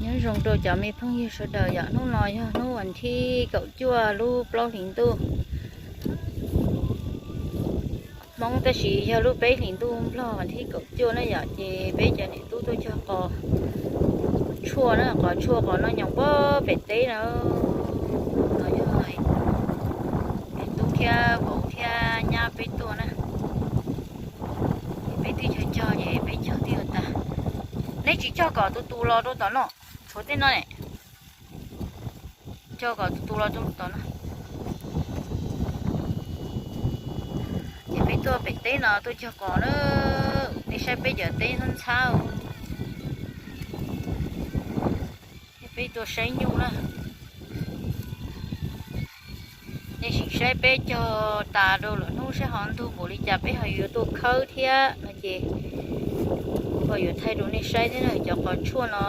Nyob zoo rau cov me phooj ywg sawv daws, yog hnub no yog hnub vas thib kaum cuaj lub plaub hlis ntuj Hmoob, tab sis yog lub peb hlis ntuj Nplog vas thib kaum cuaj na yom. Ces peb cov niam tub tuaj cog qos tshuaj na, qos tshuaj qos noj nyoos pem teb na. No yog niam tub thiab vauv thiab nyab peb tuaj na. Ces peb twb cog cog ces peb cog twb yuav tag. Neb tsis cog kom tus tus los rau tom no, tshuav tej no ne. Cog kom tus tus los rau tom no. Ces peb tuaj pem teb no tuaj cog qos na. Nej saib peb cov teb ntxhab ntxhab. Peb tuaj saib nyuj na. Nej sim saib peb cog tas rau lwm hnub saib ho ntug npaum li cas peb ho yuav tuaj khawb thiab no ces ho yuav thaij rau nej saib thiab na. Cov qos tshuaj no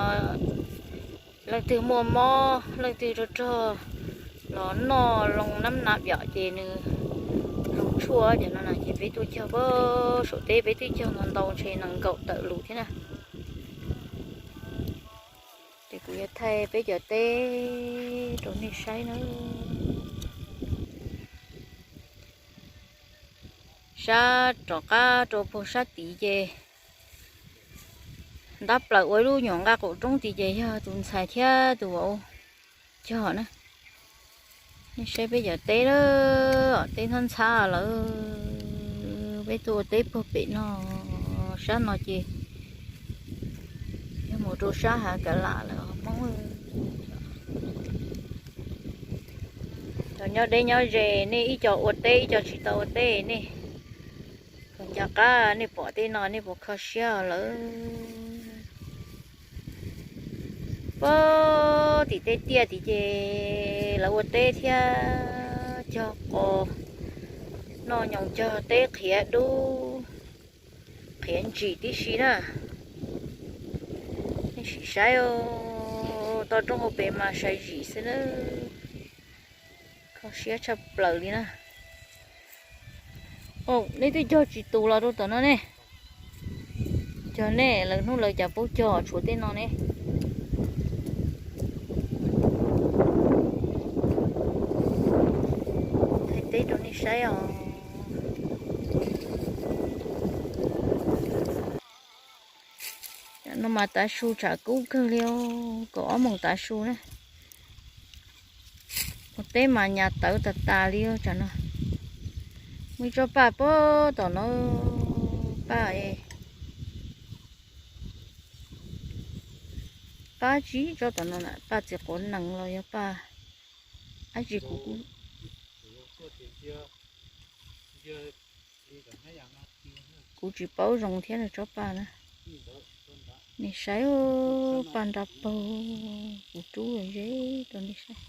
leej twg muaj mob leej twg rog rog los noj loo nab na yom ces nws zoo tshuaj cov no na. Ces peb tuaj cog pem saum teb peb twb cog ntau ntau ntshe nees nkaum tawm lus thiab na. Ces kuv yuav thaij peb cov teb rau nej saib na. Sab rov qab rau puag sab tid ces ntab plaws ua ib lub nyuam nqaj qaum roob tid ces yog tus ntxhais thiab tus vauv cog na. Nej saib peb cov teb lawm, teb ntxhab ntxhab lawm. Peb tuaj ua teb puag pem no, sab no ces yog mus rau sab hav kav lam lawm Hmoob. Cov nyob deb nyob ze, nej ib co ua teb ib co tsis tau ua teb nej, kom nco qab nej pom tej no nej puas kho siab lawm. Pem tim tej tiaj tim ces lawv ua teb thiab cog qos noj nyoos, cog teb qhiav dub qhiav ntsim tib si na. Nej sim saib, toj roob hauv pes mas sai zim xwb na. Kho siab tshaj plaws li na. Nej twb cog tsis tus los rau tom no ne. Cog nej lawv hnub lawv cas paub cog tshuav tej no ne. Thaij teb rau nej saib os. No mas tav su tshav kub kawg li, kaum ob moos tav su na. Ua teb mas nyas tawv tas tas li tsam no. Muaj ib tsob paj puag tom no, paj, paj tsis tsob tom no na, paj txiv quav nees los yog paj dab tsi kuv, kuv tsis paub zoo thiab na tsob paj na. Nej saib, paj nra paug, kuv rub ze rau nej saib.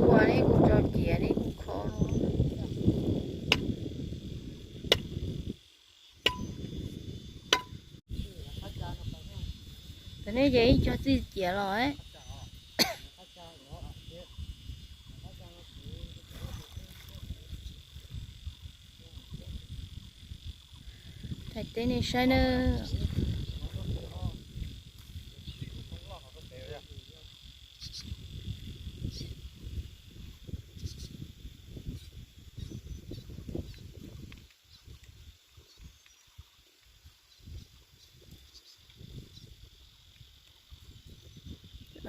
Ua ne kuv tso ciav ne kuv kho. Cov nej ces ib co txij ciav los. Thaij teb nej saib nawb.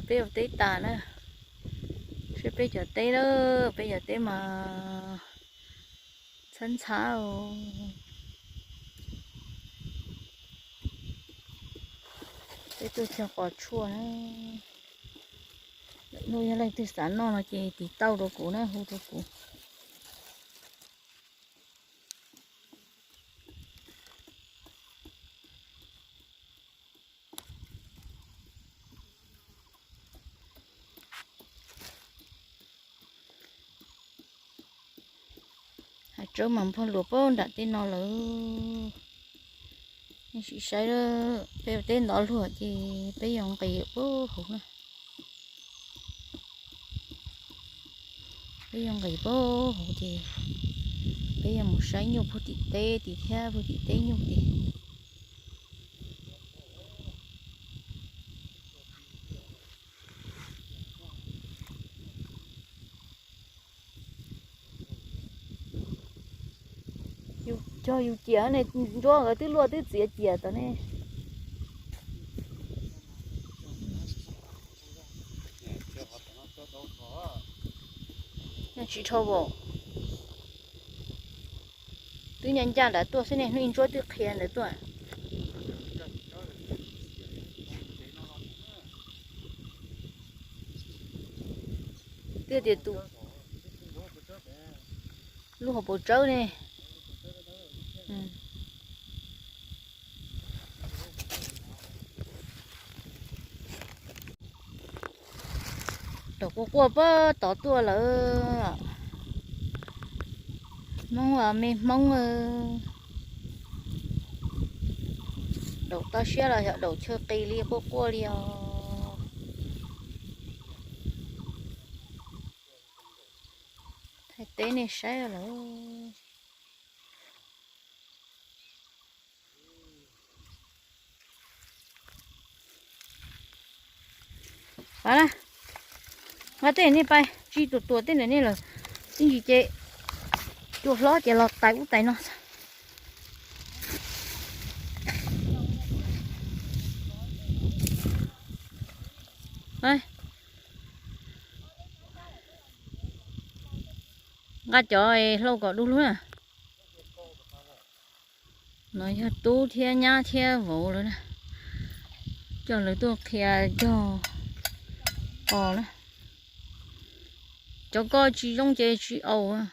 Peb ua teb tas na, saib peb cov teb na, peb cov teb mas ntxhab ntxhab. Peb tuaj cog qos tshuaj na. Lwm hnub yog leej twg xav noj no ces tiv tauj rau kuv na, hu rau kuv. Hav tsawb mas npog luas puag nram tej no lawm. Nej sim saib, peb ua teb ntov luag ces peb yuav nqis puag hauv na. Peb yuav nqis puag hauv ces Peb yuav mus saib nyuj puag tim teb tid thiab, puag tim teb nyuj tid. Yus cog yus ciam ne, ntsuab nkawd twb luaj twb txiav ciam tom ne. Tsis dhau vauv. Twb nyob ncaj nrad tuaj xwb ne, hnub ib ntsuab twb qhia ntawd tuaj. Twb tias tus lub hauv paus tsawb ne. Daum quaj quaj pag tod tuaj lawm. Hmoob me Hmoob, daum toj siab los yog daum chaw qis li quaj quaj li os. Thaij teb nej saib lawm. Pab na, nqa tej nej pais tsis tuam tuam tej ntawm nej lawm, ib ntsis ces cua hlob ces los tais ub tais no. Nqa cov hlau kom du lug na. No yog tub thiab nyab thiab vauv lawv na, coj lawv tuaj qhia cog os na. Cov ko tsis zoo ces tsis aus,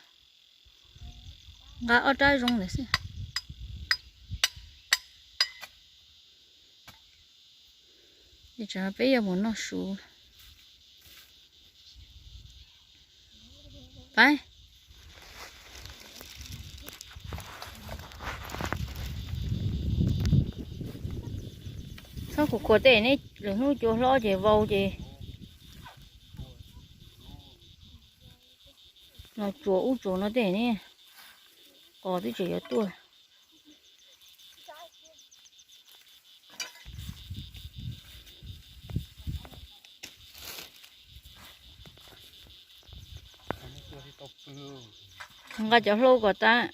nqa ob rab zoo ntawd xwb. Peb yuav mus noj su. Pab, txhob khuam khuam tej ne, lwm hnub cua hlob ces vau ces los tsuas ub tsuas no tej ne, qos twb tseem yuav tuaj. Nqa cov hlau kom tas.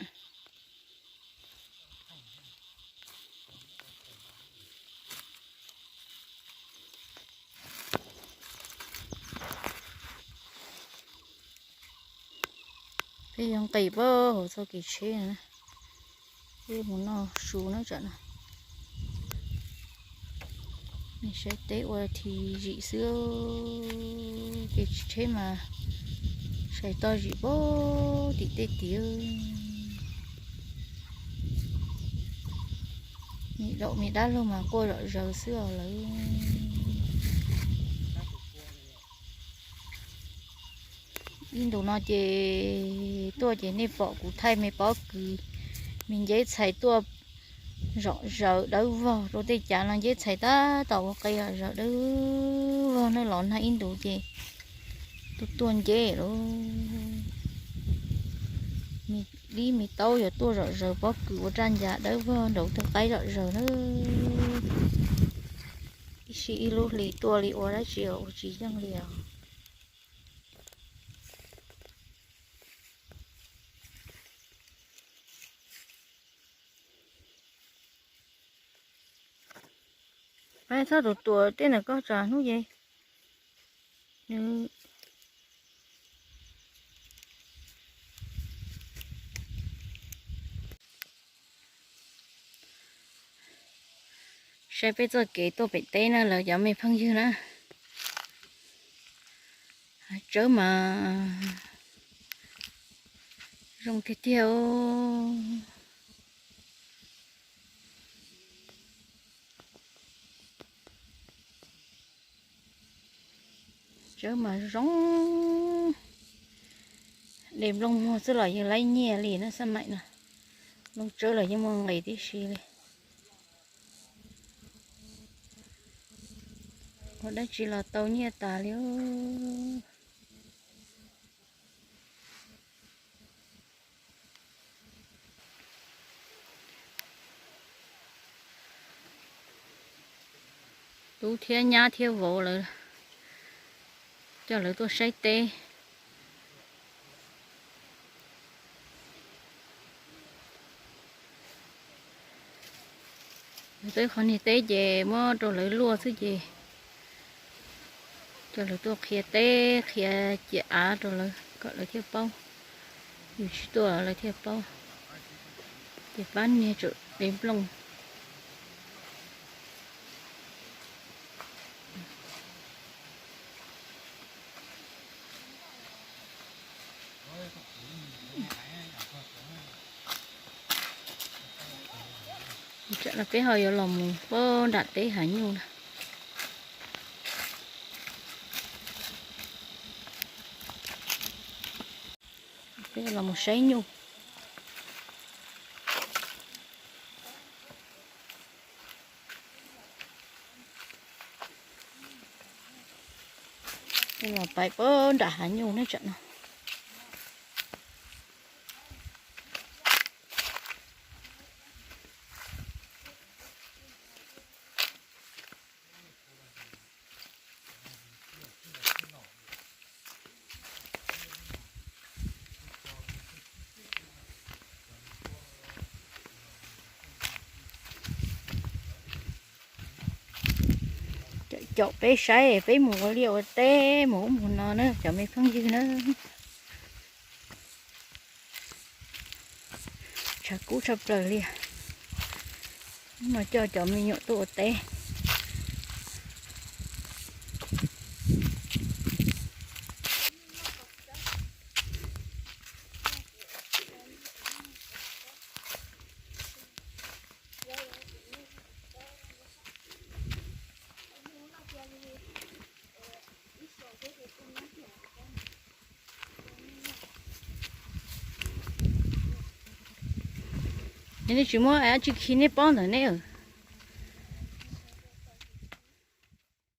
Peb yuav nqis puag hauv txoj kev tsheb na, peb mus noj su na tsam no. Nej saib teb ua thi zim xwb, ces tsheb mas sai toj zim puag tim tej tid. Me daum me dab laug mas quaj zom zaws xwb os lawv. Ib ntus no ces tuaj ces nej pom kuv thaij me pob kws, me nceb txhais tuaj zom zaws dawb vog rau tej cav no, nceb txhais tab tom ua qe zom zaws dawb vog na, los nag ib ntus ces tuaj tuaj nceb lawm. Me dib me taub yuav tuaj zom zaws pob kws ua raj ncas dawb vog nraud twg qaib zom zaws na. Ib sij ib lub hlis tuaj li ua dab tsi ua tsis yeej li os. Pab txhob tuam tuam tej ntawm koj tsam hnub ces nws saib peb txoj kev tuaj pem teb na lawv cov me phooj ywg na. Tsawb mas zoo tiag tiag. Tsawb mas zoo, de nplooj muag xwb los yeej laib nyiaj li na xab maim no. Nplooj tsawb los yeej muaj nqis tib si li. Ua dab tsi los tau nyiaj tas li. Tub thiab nyab thiab vauv lawv coj lawv tuaj saib teb. Lawv teb qhov niag teb ces muab rau lawv luaj xwb ces coj lawv tuaj qhia teb qhia ciam av rau lawv kom lawv thiaj paub. Yus tsis tuaj lawv thiaj paub. Ces pab niag tsawm de nplooj. Tsam no peb ho yuav los mus pab nram teb hav nyuj na. Peb los mus saib nyuj. Los pais pab nram hav nyuj ne tsam no. Caum peb saib peb mus ua liaj ua teb mus ub mus no na cov me phooj ywg na. Tshav kub tshaj plaws li. Hnub no coj cov me nyuam tuaj ua teb. Nej tsis muab dab tsi khi nej pob ntawm ne.